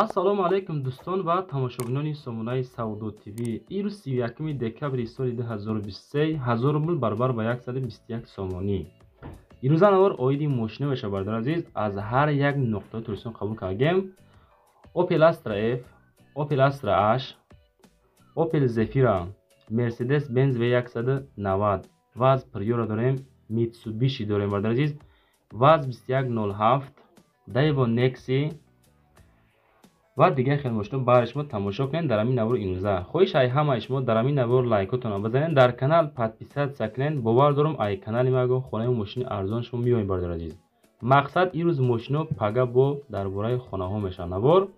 Ассалому алайкум дӯстон ва тамошобинони сомонаи Савдо ТВ. Ирӯз 31 декабри соли 2023, 1000 рубл баробар ба 121 сомонӣ. Ирӯза навор оиди мошина мешавад, бародари азиз, аз ҳар як нуқтаи Тоҷикистон қабул кардем. Opel Astra F, Opel Astra H, Opel Zafira, Mercedes-Benz V190, ВАЗ Priora дорем, Mitsubishi дорем, бародари азиз, ВАЗ 2107, Daewoo Nexi ва дигар хел мошино баҳри шумо тамошо кунед дар ҳамин навор имрӯза. Хоҳиш ай ҳамаи шумо дар ҳамин навор лайкотонро бизанед, дар канал подписаться кунед. Бовар дорам, ай канали ма ягон хонаи мошини арзон шумо меоед, бародари азиз. Мақсад ирӯз мошино, пага бо дар бораи хонаҳо мешавад навор.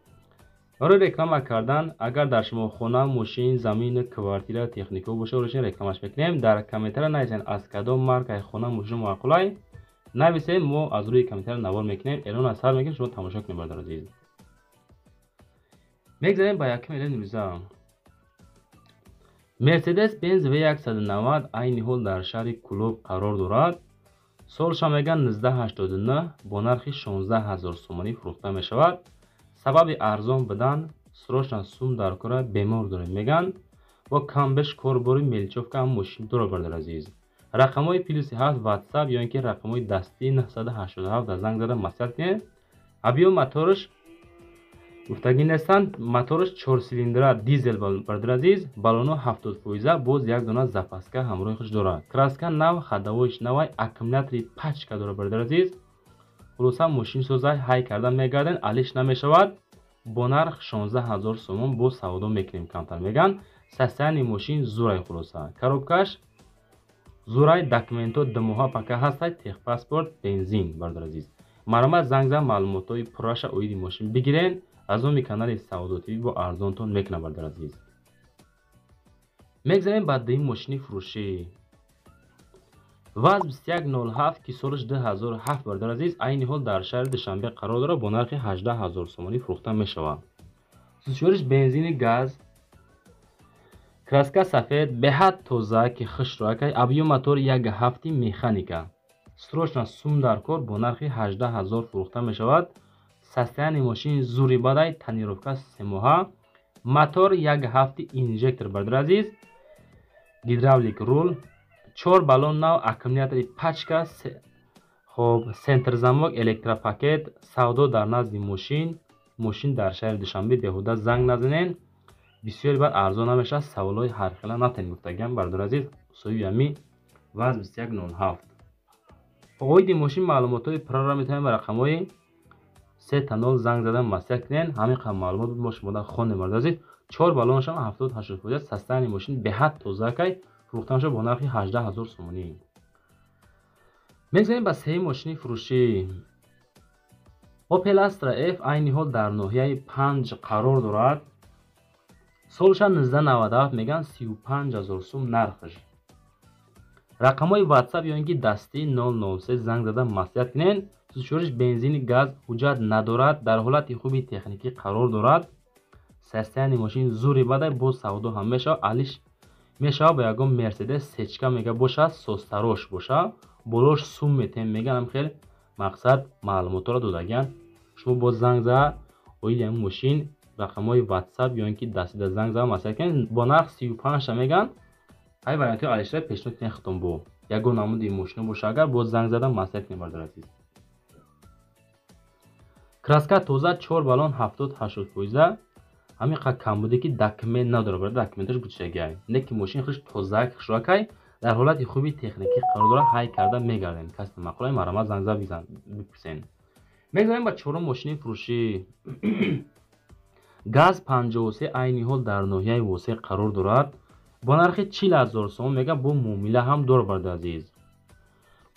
Барои реклама кардан, агар дар шумо хона, мошин, замин, квартира, техника боша, рӯшин рекламаш мекунем. Дар комментария нависед, аз кадом маркаи хона, мошино маъқулай нависед, мо аз рӯи комментария навор мекунем, эълон аз сар мекунем, шумо тамошо кунед, бародари азиз. Мегзарем ба якум эълон имрӯза. Mercedes-Benz V190 айни ҳол дар шаҳри Кӯлоб қарор дорад. Солша меган 1989, бо нархи 16 000 сомонӣ фурӯхта мешавад. Сабаби арзон будан, срочно сум дар кора, бемор дорем меган. Бо камбеш корбори мелочёвка ҳам мошин дорад, бародари азиз. Рақамҳои плюси 7 WhatsApp ё ин ки рақамҳои дастӣ 987 занг зада маслиҳат кунед. Объём мотораш гуфтагӣ нестанд, мотораш чорсилиндра, дизел, бародари азиз, баллоно 70%, боз як дона запаска ҳамроҳи худ дорад. Краска нав, ходовойш навай, аккумулятори пачка дорад, бародари азиз. Хулоса, мошин созай, ҳай карда мегарден, алиш намешавад. Бо нарх 16 000 сомон боз савдо мекунем камтар меган. Состояние мошин зурай, хулоса. Коробкаш зурай, документҳо 2 моҳа пака ҳастай, техпаспорт, бензин, бародари азиз. Марҳамат, занг зан, маълумотҳои пурраша оиди мошин бигирен. Аз номи канали Савдо ТВ бо арзонтон мекунам, бародари азиз. Мегзарем ба дуюм мошини фурӯшӣ. ВАЗ 2107, ки солаш 2007, бародари азиз, айни ҳол дар шаҳри Душанбе қарор дорад, бо нархи 18 000 сомонӣ фурӯхта мешавад. Сӯзишвориш бензини газ, краска сафед, беҳад тоза, ки хушрӯакай, объём мотор 1,7, механика. Срочно сум дар кор, бо нархи 18 000 фурӯхта мешавад. Состояние мошин зури бадай, тонировка 3 моҳа, мотор 1,7 инжектор, бародари азиз, гидравлик рул, чор баллон нав, аккумулятори пачка, хоб, центрзамок, электропакет. Савдо дар назди мошин, мошин дар шаҳри Душанбе. Беҳуда занг назанен, бисёри баъд арзон намешавад, саволҳои ҳархела натен гуфтагиам, бародари азиз. Соҳиби ами ВАЗ 2107, оиди мошин маълумотҳои пурраро метавонед ба рақамҳои 000 занг зада маслиҳат кунед. Ҳамин қадр маълумот мо шумода хондем, бародари азиз. Чор баллонашам 70-80%, состояние мошин беҳад тозаакай, фурӯхта мешавад бо нархи 18 000 сомонӣ. Мегзарем ба сеюм мошини фурӯшӣ. Opel Astra F айни ҳол дар ноҳияи Панҷ қарор дорад. Солша 1997 меган, 35 000 сум нархаш. Рақамҳои WhatsApp ё ин ки дастӣ 003 занг зада маслиҳат кунед. Сӯзишвориш бензини газ, ҳуҷҷат надорад, дар ҳолати хуби техникӣ қарор дорад. Состояние мошин зури бадай, боз савдо ҳам мешавад, алиш мешавад ба ягон Мерседес сечка мега бошад, состарош боша, болош сум метем меган. Ҳам хел мақсад маълумотҳоро додагиан. Шумо боз занг зада оиди ҳамин мошин рақамҳои WhatsApp ё ин ки дастида занг зада маслиҳат кунед. Бо нарх 35-та меган, ҳай вариантҳои алишра пешниҳод кунед худтон. Бо ягон намуди мошино боша агар, боз занг зада маслиҳат кунед, бародари азиз. Краска тоза, чор баллон 70-80%. Ҳамин қадр камбуде ки документ надорад, барои документаш гузоштагиай, не ки мошин хуш тозак, хушрӯакай, дар ҳолати хуби техникӣ қарор дорад, ҳай карда мегардем. Касе маъқулай, марҳамат, занг зада бипурсен. Мегзарем ба чорум мошини фурӯшӣ. ГАЗ 53 айни ҳол дар ноҳияи Восеъ қарор дорад, бо нархи 40 000 сомон мега, бо муомила ҳам дорад, бародари азиз.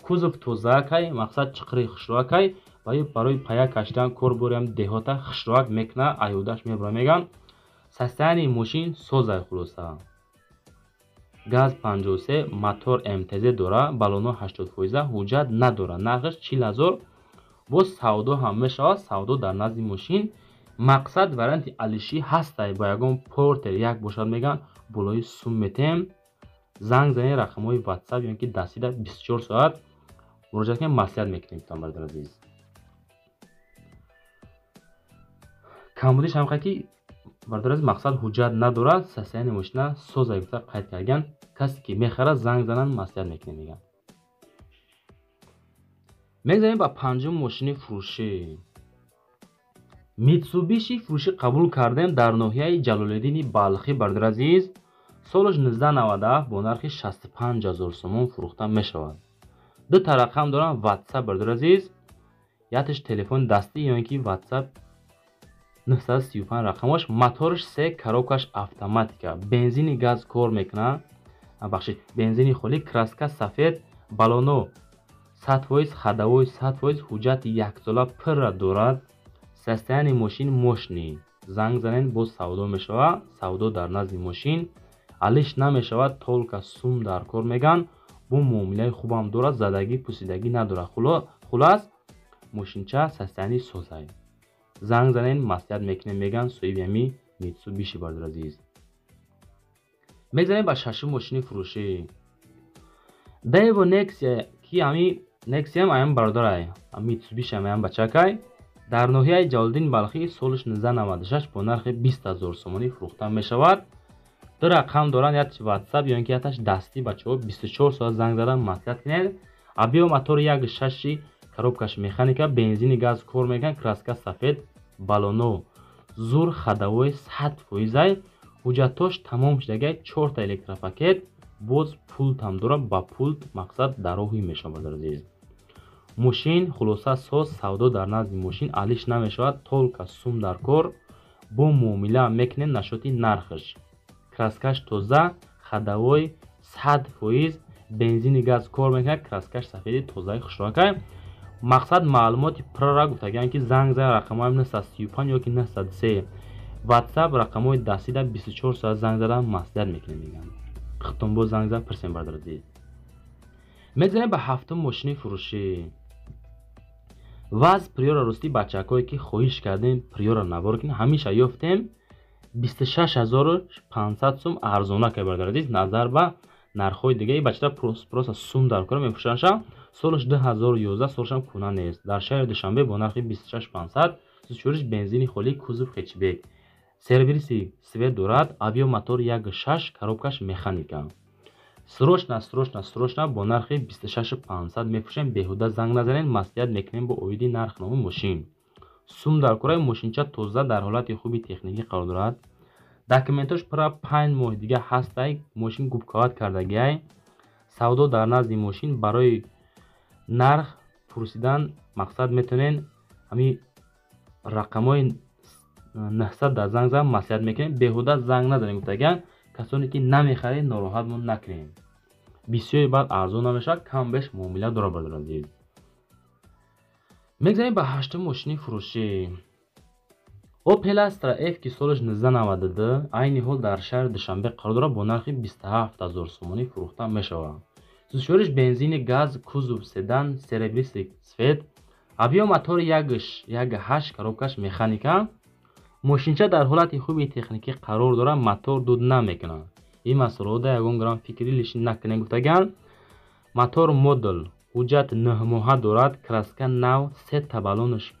Кузов тозаакай, мақсад чиқири хушрӯакай, барои пая кашидан кор борям, деҳота хушрӯак мекуна, айёдаш мебара меган. Состояние мошин созай, хулоса. ГАЗ 53 мотор МТЗ дора, баллоно 80%, ҳуҷҷат надорад, нархаш 40 000, боз савдо ҳам мешавад, савдо дар назди мошин. Мақсад варианти алишӣ ҳастай, ба ягон Портер як бошад меган, болои сум метем. Занг занед, рақамҳои WhatsApp ё ин ки дастида 24 соат муроҷиат кунед, маслиҳат мекунем, бародари азиз. Камбудиш ҳам ки, бародар азиз, мақсад, ҳуҷҷат надорад, состояние мошина соза гуфта қайд кардан. Касе ки мехарад, занг зананд, маслиҳат мекунем, мегӯянд. Мегзарем ба панҷум мошини фурӯшӣ. Митсубиши фурӯшӣ қабул кардем дар ноҳияи Ҷалолиддини Балхӣ, бародар азиз. Солаш 1997, бо нархи 65 000 сомон фурӯхта мешавад. Ду та рақам дорам Ватсап, бародар азиз, якташ телефони дастӣ ё ин ки Ватсап, 935 рақамош. Моторш се, коробкаш автоматика, бензини газ кор мекунад, бахшид, бензини холӣ, краска сафед, балоно 100%, ходовой 100%, ҳуҷҷати яксола пурра дорад. Состояние мошин мощный. Занг занед, боз савдо мешавад. Савдо дар назди мошин алиш намешавад, только сум дар кор, мегӯянд. Бо муомилаи хубам дорад, задагӣ пусидагӣ надорад. Хулас, мошинча состояние созай. Занг занед, маслиҳат мекунем, мегӯянд соҳиби ҳами Митсубиши, бародар азиз. Мегзарем ба шашум мошини фурӯшӣ. Дэво Нексия, ки ҳами Нексиям аям бародарай, Митсубиши аям бачакай, дар ноҳияи Ҷалолиддини Балхӣ, солаш 1996, бо нархи 20 000 сомонӣ фурӯхта мешавад. Ду рақам доранд, як Ватсап ё ин ки якташ дастӣ. Бачаҳо, 24 соат занг задан, маслиҳат кунед. Объём мотори 1,6, коробкаш механика, бензини газ кор мекунад, краска сафед, балоно зур, ходовой 100%-ай, ҳуҷҷатош тамом шудагай, чорта электропакет, боз пултам дорад, ба пулт, мақсад, дар роҳи мешавад, бародар азиз. Мошин хулоса соз, савдо дар назди мошин алиш намешавад, только сум дар кор. Бо муомила мекунем насчёти нархаш. Краскаш тоза, ходовой 100%, бензини газ кор мекунад, краскаш сафеди тозаи хушрокай. Мақсад, маълумоти пурра гуфтагиам, ки занг зан рақамҳои 935 ёки 903, Ватсап, рақамҳои дастида 24 соат занг задан, маслиҳат мекунем, мегӯянд. Хитон боз занг зан, пурсем, бародар азиз. Мегзарем ба ҳафтум мошини фурӯшӣ. ВАЗ Приора. Ростӣ, бачакҳое ки хоҳиш кардем Приора навор кунем, ҳамеша ёфтем, 26 500 сум арзона кар, бародар азиз, назар ба нархҳои дига. И бачата просто сум дар кора мефурӯшанша. Солаш 2011, солашам куна нест. Дар шаҳри Душанбе бо нархи 26 500. Сучуриш бензини холӣ, кузов хэтчбек, серебристый цвет дорад, объём мотор 1,6, коробкаш механика. Срочно, срочно, срочно бо нархи 26 500 мефурӯшем. Беҳуда занг назанед, маслиҳат мекунем бо оиди нархномаи мошин. Сум дар кораи. Мошинча тоза, дар ҳолати хуби техникӣ қарор дорад, документош пурра, 5 моҳи дига ҳастай. Мошин губковать кардагиай. Савдо дар назди мошин, барои нарх пурсидан, мақсад, метавонед ҳамин рақамҳои 900 дар занг зан, маслиҳат мекунем. Беҳуда занг назанем, гуфтагиан. Касоне ки намехаред, нороҳатмон накунем. Бисёре баъд арзон намешавад, кам беш муомила дорад, бародари азиз. Мегзарем ба ҳаштум мошини фурӯшӣ. Опел Астра Ф, ки солаш 1992, айни ҳол дар шаҳри Душанбе қарор дорад, бо нархи 27 000 сомонӣ фурӯхта мешавад. Сӯзишвориш бензини газ, кузов седан, серебристый цвет, объём мотори 1,8, коробкаш механика. Мошинча дар ҳолати хуби техникӣ қарор дорад, мотор дуд намекунад, ин масъалаода ягон грамм фикри лишний накунед, гуфтагиан. Мотор модул, ҳуҷҷат 9 моҳа дорад, краска нав, сета баллонаш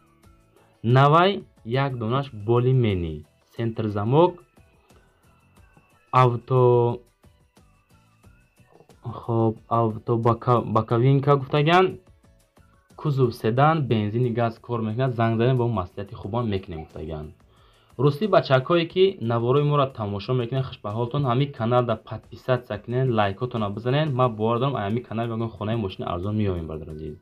навай, як донаш болимени, центр замок, авто, хоб, авто боковинка, гуфтагиан. Кузов седан, бензини газ кор мекунад. Занг занем, бо маслиҳати хубам мекунем, гуфтагиан. Ростӣ, бачакҳое ки наворои моро тамошо мекунед, хушбаҳолтон, ҳамин каналда подписаться кунед, лайкотонро бизанед. Ман бовар дорам, ҳамин канал ягон хонаи мошини арзон меёбем, бародар азиз.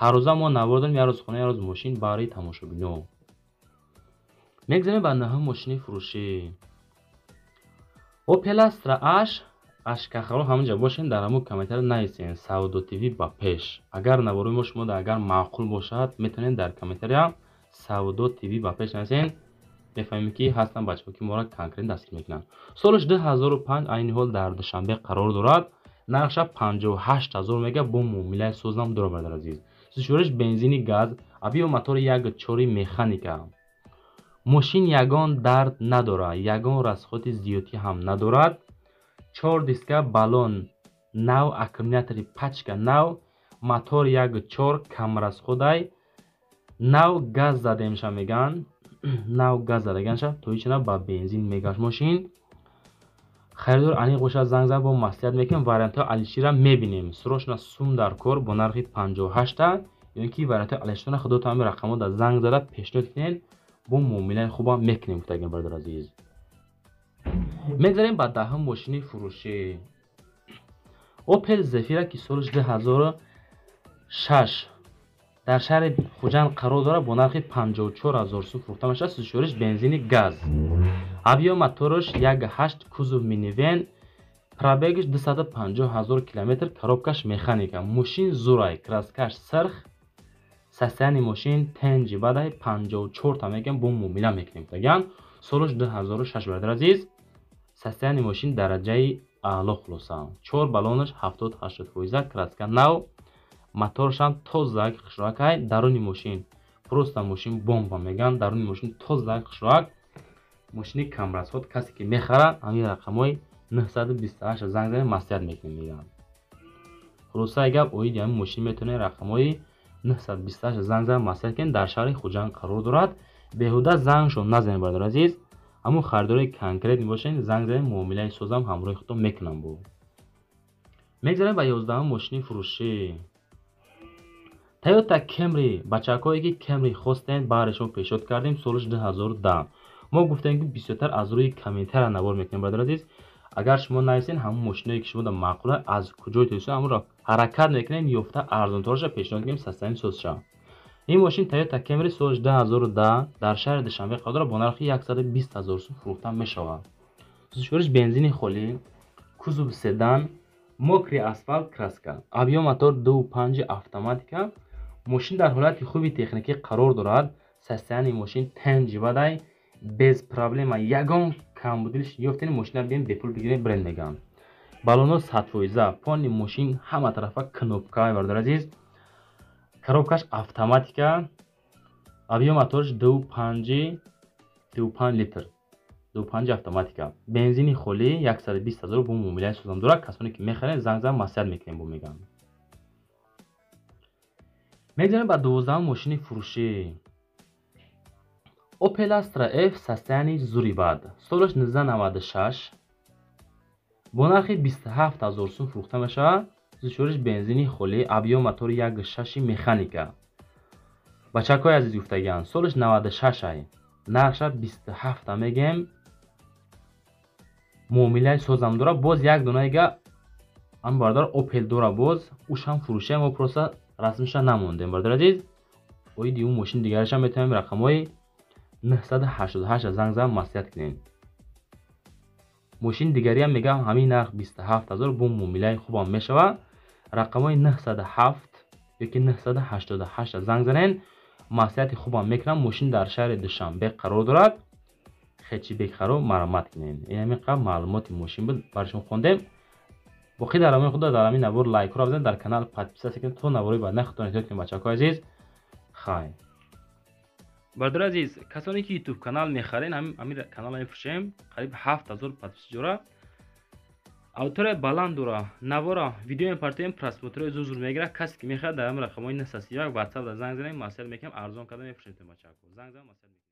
Ҳаррӯза мо навор дорем, як рӯз хона, як рӯз мошин барои тамошобино. Мегзарем ба наҳум мошини фурӯшӣ. Опел Астра H. Ашкахаро ҳаминҷа бошен, дар ҳамун комментария нависен «Савдо ТВ ба пеш». Агар наворои мо шумо агар маъқул бошад, метавонед дар комментария «Савдо ТВ ба пеш» нависен. Мефаҳмем, ки ҳастанд бачаҳо, ки моро конкрет дастгир мекунанд. Солаш 2005, айни ҳол дар Душанбе қарор дорад. Нархша 58 000 мега, бо муомилаи сознам дорад, бародар азиз. Сӯзишвориш бензини газ, объём мотори 1,4, механика. Мошин ягон дард надорад, ягон расходи зиёдӣ ҳам надорад. Чор диска, баллон нав, аккумулятори пачка нав, мотор 1,4, камрасходай, нав газ задемша, мегӯянд. Нав газ задаганша, то ҳичана ба бензин мегашт мошин. Харидор аниқ бошад, занг зад, бо маслиҳат мекунем. Вариантҳои Алишира мебинем. Срочно сум дар кор, бо нархи 58-та ё ки вариантҳои Алиширона худотон ҳамин рақамҳо дар занг зада пешниҳод кунед, бо муомилаи хубам мекунем, гуфтагем, бародар азиз. Мегзарем ба 10-ум мошини фурӯшӣ. Опел Зефира, ки солаш 2006, дар шаҳри Хуҷанд қарор дорад, бо нархи 54 000 сум фурӯхта мешавад. Сӯзишвориш бензини газ, объём мотораш 1,8, кузов минивэн, пробегаш 250 000 километр, коробкаш механика. Мошин зурай, краскаш сирх, состояние мошин тенҷи бадай. 54-та мегӯям, бо муомила мекунем, гуфтагиан. Солаш 2006, бародар азиз, состояние мошин дараҷаи аъло. Хулоса, чор баллонаш 70-80 фоиза, краска нав, моторашам тозак, хушрӯакай. Даруни мошин просто мошин бомба мегӯянд, даруни мошин тозак, хушрӯак, мошини камрасход. Касе ки мехара, ҳамин рақамҳои 928 занг занед, маслиҳат мекунем, мегӯянд. Хулосаи гап, оиди ҳамин мошин метавонед рақамҳои 928 занг зада маслиҳат кунед. Дар шаҳри Хуҷанд қарор дорад. Беҳуда зангшон назанед, бародар азиз, ҳамун харидорои конкрет мебошед, занг занед, муомилаи созам ҳамроҳи худтон мекунам. Бо мегзарем ба 11-ум мошини фурӯшӣ. Тойота Кемри. Бачакҳое ки Кемри хостем, баҳри шумо пешниҳод кардем. Солаш 2010. Мо гуфтем, ки бисёртар аз рӯи комментария навор мекунем, бародар азиз. Агар шумо нависен, ҳамун мошиное ки шумо дар маъқула, аз куҷои Тоҷикистон, ҳамонро ҳаракат мекунем, ёфта, арзонтарша пешниҳод мекунем, состояние созша. Ин мошин Тойота Кемри, солаш 2010, дар шаҳри Душанбе қарор дорад, бо нархи 120 000 сум фурӯхта мешавад. Сӯзишвориш бензини холӣ, кузов седан, мокрый асфалт, краска, объём мотор 2,5, автоматика. Мошин дар ҳолати хуби техникӣ қарор дорад. Состояние мошин тенҷи бадай, без проблема, ягон камбудилиш ёфтени, мошина бием, бепул бигирем, бренд мегӯянд. Баллоно 100 фоиза, пони мошин ҳама тарафа кнопка, бародар азиз, коробкаш автоматика, объём мотораш 2,5, 2,5 литр, 2,5, автоматика, бензини холӣ, 120 000 бо муомилаи созам дорад. Касоне ки мехаред, занг зан, маслиҳат мекунем, бо мегӯянд. Мегзарем ба 12-ум мошини фурӯшӣ. Opel Astra F, состояние зури бад, солаш 1996, бо нархи 27 000 сум фурӯхта мешавад. Сӯзишвориш бензини холӣ, объём мотори 1,6, механика. Бачакҳои азиз, гуфтагианд, солаш 96 ай, нархша 27 мегем, муомилаи созам дорад. Боз як донаига ам бародар Опел дора, боз ушам фурӯшия, мо просто расмиша намондем. Бародар азиз, оиди ӯ мошини дигарашам метавонем рақамҳои 988 занг зан, маслиҳат кунем. Мошини дигариам мегӯям, ҳамин нарх, 27 000, бо муомилаи хубам мешавад. Рақамҳои 907 ёки 988 занг занен, маслиҳати хубам мекунам. Мошин дар шаҳри Душанбе қарор дорад. Хечи бехаро марамат кунем. Ин ҳамин қабл маълумоти мошин буд, барои шумо хондем. Боқӣ дар ҳамои худо, дар ҳамин навор лайкҳоро бизанед, дар канал подписаться кунед, то наворои баъд худтон эҳтиёт кунед, бачаҳои азиз. Хайр, бародари азиз, касоне ки Ютуб канал мехарен, ҳамин каналро мефурӯшем, қариб 7000 подписчик дора, аудитория баланд дора. Навора, видео мепартоем, просмотрҳои зур зур мегирад. Касе ки мехоҳад, дар ҳамин рақамҳои 931 Ватсап занг занем, маслиҳат мекунем, арзон карда мефурӯшем. Бачаҳо, занг занем, маслиҳат.